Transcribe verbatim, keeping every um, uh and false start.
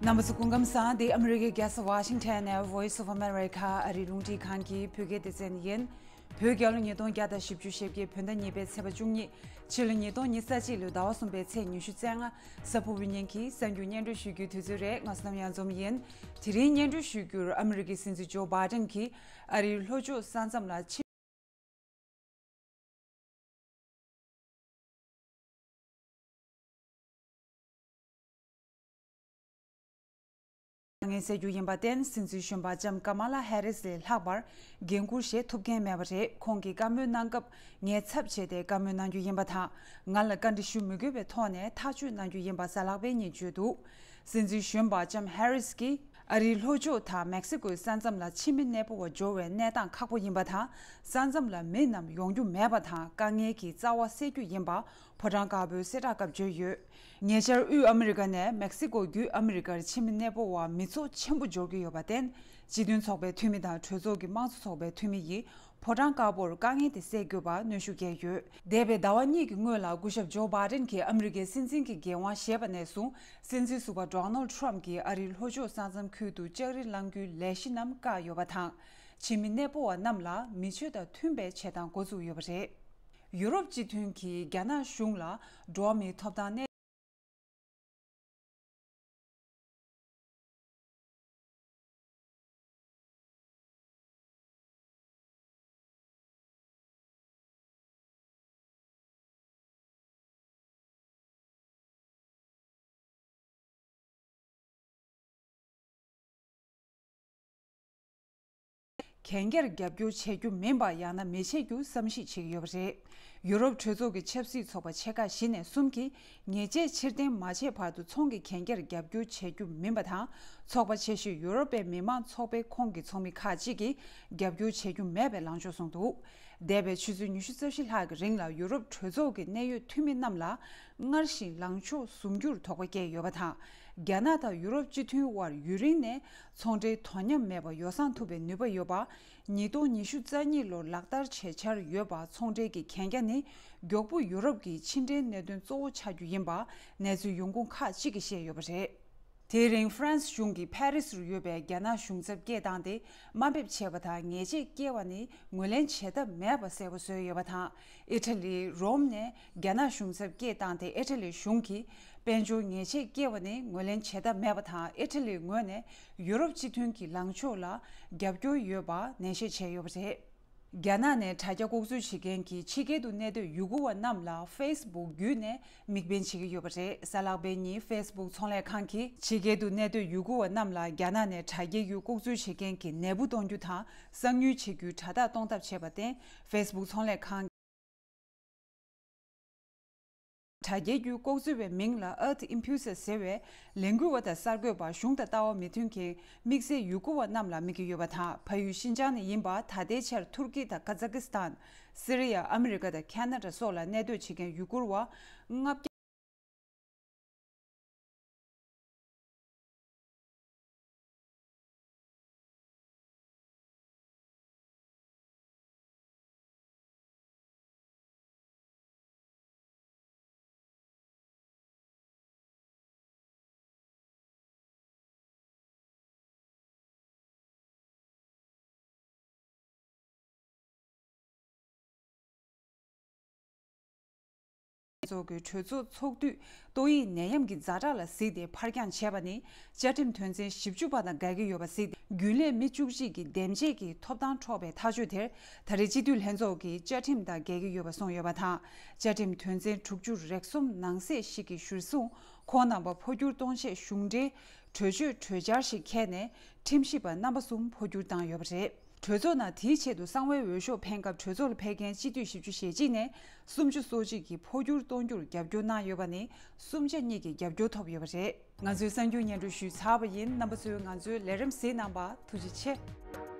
རྣམ་པ་ཚོ་སྐུ་ཁམས་བཟང་། འདི་ཨ་མི་རི་ཀའི་རྒྱལ་ས་ཝ་ཤིང་ཊོན་ནས་Voice of America ཨ་རིའི་རླུང་འཕྲིན་ཁང་གི་བོད་སྐད་སྡེ་ཚན་ཡིན། བོད་རྒྱལ་ལོ་ཉིས་སྟོང་བརྒྱ་དང་བཞི་བཅུ་ཞེ་བརྒྱད་བོད་ཟླ་གཉིས་པའི་ཚེས་པ་བཅུ་གཉིས། ཕྱི་ལོ་ཉིས་སྟོང་ཉི་ཤུ་རྩ་གཅིག་ལོའི་ཟླ་བ་གསུམ་པའི་ཚེས་ཉི་ཤུ་རྩ་ལྔ། གཟའ་ཕུར་བུའི་ཉིན་གྱི་གསར་འགྱུར་སྙན་སྒྲོན་ཞུ་རྒྱུའི་དུས་ཚོད་རེད། ང་བསོད་ནམས་གཡང་འཛོམས་ཡིན། དེ་རིང་སྙན་སྒྲོན་ཞུ་རྒྱུར་ཨ་མི་རི་ཀའི་སྲིད་འཛིན་ཇོ་བྷའི་ཌེན་གྱིས་ཨ་རིའི་ལྷོ་ཕྱོགས་ས་མཚམས་ལ་ཕྱི། ངས་གསལ་རྒྱུ་ཡིན་པར་བརྟེན། སྲིད་འཛིན་གཞོན་པ་ལྕམ་ཀ་མ་ལ་ཧེ་རིས་ལས་ལྷག་པར་འགན་འཁུར་བཞེས་ཐུབ་མཁན་མེད་པ་རེད། ཁོང་གིས་བཀའ་མོལ་གནང་སྐབས་ངས་ཚབ་བྱས་ཏེ་བཀའ་མོལ་གནང་རྒྱུ་ཡིན་པ་དང་། ང་ལ་བཀའ་འདྲི་ཞུ་མི་དགོས་པའི་ཐོག་ནས་ཐག་གཅོད་གནང་རྒྱུ་ཡིན་པ་གཟའ་ལྷག་པའི་ཉིན་བརྗོད་འདུག། སྲིད་འཛིན་གཞོན་པ་ལྕམ་ཧེ་རིས་ཀྱིས་ཨ་རིའི་ལྷོ་ཕྱོགས་དང་མེག་སི་ཀོའི་ས་མཚམས་ལ་ཕྱི་མི་གནས་སྤོ་བ་འབྱོར་བའི་གནས་སྟངས་ཁག་པོ་ཡིན་པ་དང་། ས་མཚམས་ལ་མི་རྣམས་ཡོང་རྒྱུ་མེད་པ་དང་། དཀའ་ངལ་གྱི་རྩ་བ་སེལ་རྒྱུ་ཡིན་པ། ཕོ་བྲང་དཀར་པོའི་གསལ་བསྒྲགས་སྐབས་བརྗོད་ཡོད། ཉེ་ཆར་དབུས་ཨ་མི་རི་ཀ་ནས་མེག་སི་ཀོ་བརྒྱུད་ཨ་མི་རི་ཀར་ཕྱི་མི་གནས་སྤོ་བ་མི་ཚོགས་ཆེན་པོ་འབྱོར་གྱི་ཡོད་པར་བརྟེན། སྤྱི་མཐུན་ཚོགས་པའི་འཐུས་མི་དང་གྲོས་ཚོགས་ཀྱི་དམངས་གཙོ་ཚོགས་པའི་འཐུས་མི་ཡིས་ཕོ་བྲང་དཀར་པོར་དཀའ་ངལ་དེ་སེལ་དགོས་པར་གནོན་ཤུགས་བསྐྱལ་ཡོད། འདས་པའི་ཟླ་བ་གཉིས་ཀྱི་སྔོན་ལ་སྐུ་ཞབས་ཇོ་བྷའི་ཌེན་གྱིས་ཨ་མི་རི་ཀའི་སྲིད་འཛིན་གྱི་འགན་དབང་བཞེས་པ་ནས་བཟུང་། སྲིད་འཛིན་ཟུར་པ་ཌོ་ནལ་ཌི་ཊརམ་ཕ་གྱིས་ཨ་རིའི་ལྷོ་ཕྱོགས་ས་མཚམས་ཁུལ་དུ་ལྕགས་རི་བསླང་རྒྱུའི་ལས་གཞི་རྣམས་བཀག་ཡོད་པ་དང་། ཕྱི་མི་གནས་སྤོ་བ་རྣམས་ལ་མི་ཆོས་དང་མཐུན་པའི་བྱེད་སྟངས་འགོ་བཙུགས་ཡོད་པ་རེད། ཡུ་རོབ་སྤྱི་མཐུན་གྱིས་རྒྱ་ནག་གཞུང་ལ་འགྲོ་བ་མིའི་ཐོབ་ཐང་གནས། གན་རྒྱར་རྒྱབ་སྐྱོར་བྱེད་རྒྱུ་མིན་པ་ཡང་ན་མི་བྱེད་རྒྱུ་བསམ་གཞིག་བྱེད་ཀྱི་ཡོད་པ་རེད། ཡུ་རོབ་གྲོས་ཚོགས་ཀྱི་ཆབ་སྲིད་ཚོགས་པ་ཆེ་ཁག་བཞི་ནས་གསུམ་གྱིས་ཉེས་ཆད་ཕྱིར་འཐེན་མ་བྱས་བར་དུ་ཚོང་གི་གན་རྒྱར་རྒྱབ་སྐྱོར་བྱེད་རྒྱུ་མིན་པ་དང་། ཚོགས་པ་ཆེ་ཤོས་ཡུ་རོབ་པའི་མི་དམངས་ཚོགས་པའི་ཁོངས་ཀྱི་ཚོགས་མི་ཁག་ཅིག་གིས་རྒྱབ་སྐྱོར་བྱེད་རྒྱུ་མེད་པའི་ལངས་ཕྱོགས་བཟུང་འདུག། འདས་པའི་ཆུ་ཚོད་ཉི་ཤུ་རྩ་བཞི་ལྷག་གི་རིང་ལ་ཡུ་རོབ་གྲོས་ཚོགས་ཀྱི་གནད་ཡོད་འཐུས་མི་རྣམས་ལ་སྔར་བཞིན་ལངས་ཕྱོགས་ཟུང་འཇུག་དོགས་པ་སྐྱེས་ཡོད་པ་དང་། རྒྱ་ནག་དང་ཡུ་རོབ་སྤྱི་མཐུན་དབར་ཡུན་རིང་ནས་ཚོང་འབྲེལ་དོ་མཉམ་མེད་པ་ཡོ་བསྲང་ཐུབ་པའི་ནུས་པ་ཡོད་པ། ཉིས་སྟོང་ཉི་ཤུ་རྩ་གཉིས་ལོར་ལག་བསྟར་བྱེད་འཆར་ཡོད་པ། ཚོང་འབྲེལ་གྱི་གན་རྒྱ་ནི་མགྱོགས་པོ་ཡུ་རོབ་ཀྱི་ཕྱི་འབྲེལ་གནད་དོན་གཙོ་བོ་ཆགས་རྒྱུ་ཡིན་པ་གནས་ཚུལ་ཡོང་ཁུངས་ཁག་ཅིག་གིས་བཤད་ཡོད་པ་རེད། དེའི་རིང་ཧྥ་རན་སི་གཞུང་གིས་ཕ་རི་སིར་ཡོད་པའི་རྒྱ་ནག་གཞུང་ཚབ་སྐད་བཏང་སྟེ་དམའ་འབེབས་བྱས་པ་དང་ཉེས་ཆད་བཀལ་བ་ནི་ངོས་ལེན་བྱེད་ཐབས་མེད་པ་གསལ་པོ་བཟོས་ཡོད་པ་དང་། ཨི་ཊ་ལི་རོམ་ནས་རྒྱ་ནག་གཞུང་ཚབ་སྐད་བཏང་སྟེ་ཨི་ཊ་ལི་གཞུང་གིས་དཔལ་འབྱོར་ཉེས་ཆད་བཀལ་བ་ནི་ངོས་ལེན་བྱེད་ཐབས་མེད་པ་དང་། ཨི་ཊ་ལིའི་ངོས་ནས་ཡུ་རོབ་སྤྱི་མཐུན་གྱི་ལངས་ཕྱོགས་ལ་རྒྱབ་སྐྱོར་ཡོད་པ་ནན་བཤད་བྱས་ཡོད་པ་རེད། རྒྱ་ནག་ནས་དྲ་རྒྱ་ལྐོག་འཛུལ་བྱེད་མཁན་གྱི་ཕྱི་རྒྱལ་དུ་གནས་སྡོད་ཡུ་གུར་བ་རྣམས་ལ་ཧྥེ་སི་བུག་བརྒྱུད་ནས་མིག་དཔེ་བྱེད་ཀྱི་ཡོད་པ་རེད། གཟའ་ལྷག་པའི་ཉིན་ཧྥེ་སི་བུག་ཚོང་ལས་ཁང་གིས་ཕྱི་རྒྱལ་དུ་གནས་སྡོད་ཡུ་གུར་བ་རྣམས་ལ་རྒྱ་ནག་ནས་དྲ་རྒྱའི་ཡུལ་ལྐོག་འཛུལ་བྱེད་མཁན་གྱི་ནད་འབུ་གཏོང་རྒྱུ་དང་གསང་ཉུལ་བྱེད་རྒྱུའི་དྲ་ཐག་གཏོང་ཐབས་བྱས་པར་བརྟེན། ཧྥེ་སི་བུག་ཚོང་ལས་ཁང་དྲ་རྒྱའི་བརྒྱུད་ལྐོག་འཛུལ་བའི་མིང་ལ་Earth Impuster ཟེར་བའི་ལས་འགུལ་བ་དང་གསར་འགོད་པ། གཞུང་དང་ལྟ་བ་མི་མཐུན་མཁན་དམིགས་བསལ་ཡུ་གུར་བ་རྣམས་ལ་དམིགས་ཀྱི་ཡོད་པ་དང་། ཕ་ཡུལ་ཤིན་ཅང་ནས་ཡིན་པ། ད་ལྟའི་ཆར་ཐུར་ཀི་དང་ཀ་ཛ་ཀི་སི་ཐན། སི་རི་ཡ། ཨ་མི་རི་ཀ་དང་ཁ་ན་ཌ་སོགས་ལ་གནས་སྡོད་བྱེད་མཁན་ཡུ་གུར་བ་ལྔ་བརྒྱ། ཚོགས་ཀྱི་གྲོས་ཚོགས་ཚོགས་དུས་ཏོག་དབྱིབས་ནད་ཡམས་ཀྱི་ཛ་དྲག་ལ་གཟིགས་ཏེ་ཕར་འགྱངས་བྱས་པ་ནི་བཅའ་ཁྲིམས་དོན་ཚན་བཞི་བཅུ་པ་དང་འགལ་གྱི་ཡོད་པ་གཟིགས་ཏེ། རྒྱུན་ལས་མི་བཅུ་གཅིག་གི་འདེམས་བྱེད་ཀྱི་ཐོབ་ཐང་འཕྲོག་པའི་ཐག་གཅོད་དེར་ད་རེས་སྤྱི་འཐུས་ལྷན་ཚོགས་ཀྱིས་བཅའ་ཁྲིམས་དང་འགལ་གྱི་ཡོད་པ་གསུངས་ཡོད་པ་དང་། བཅའ་ཁྲིམས་དོན་ཚན་དྲུག་ཅུ་རེ་གསུམ་ནང་གསེས་ཤིག་གི་གཞིར་བཟུང་ཁོང་རྣམ་པ་འཕོ་འགྱུར་གཏོང་ཆེད་གཞུང་འབྲེལ་གྲོས་ཆོད་གྲོས་འཆར་ཞིག་འཁྱེར་ནས་ཁྲིམས་ཞིབ་པ་རྣམ་པ་གསུམ་འཕོ་འགྱུར་བཏང་ཡོད་པ་རེད། གྲོས་ཚོགས་ནང་དེའི་ཆེད་དུ་གསང་བའི་འོས་ཤོག་འཕེན་སྐབས་གྲོས་ཚོགས་ལ་ཕེབས་མཁན་སྤྱི་འཐུས་བཞི་བཅུ་ཞེ་གཅིག་ནས་སུམ་ཅུ་སོ་གཅིག་གིས་འཕོ་འགྱུར་གཏོང་རྒྱུར་རྒྱབ་སྐྱོར་གནང་ཡོད་པ་ནི་གསུམ་ཆ་གཉིས་ཀྱི་རྒྱབ་སྐྱོར་ཐོབ་ཡོད་པ་རེད། ང་ཚོའི་གསར་འགྱུར་སྙན་སྒྲོན་ཞུས་ཚར་བ་ཡིན། རྣམ་པ་ཚོས་ང་ཚོའི་ལས་རིམ་གཟིགས་གནང་བར་ཐུགས་རྗེ་ཆེ།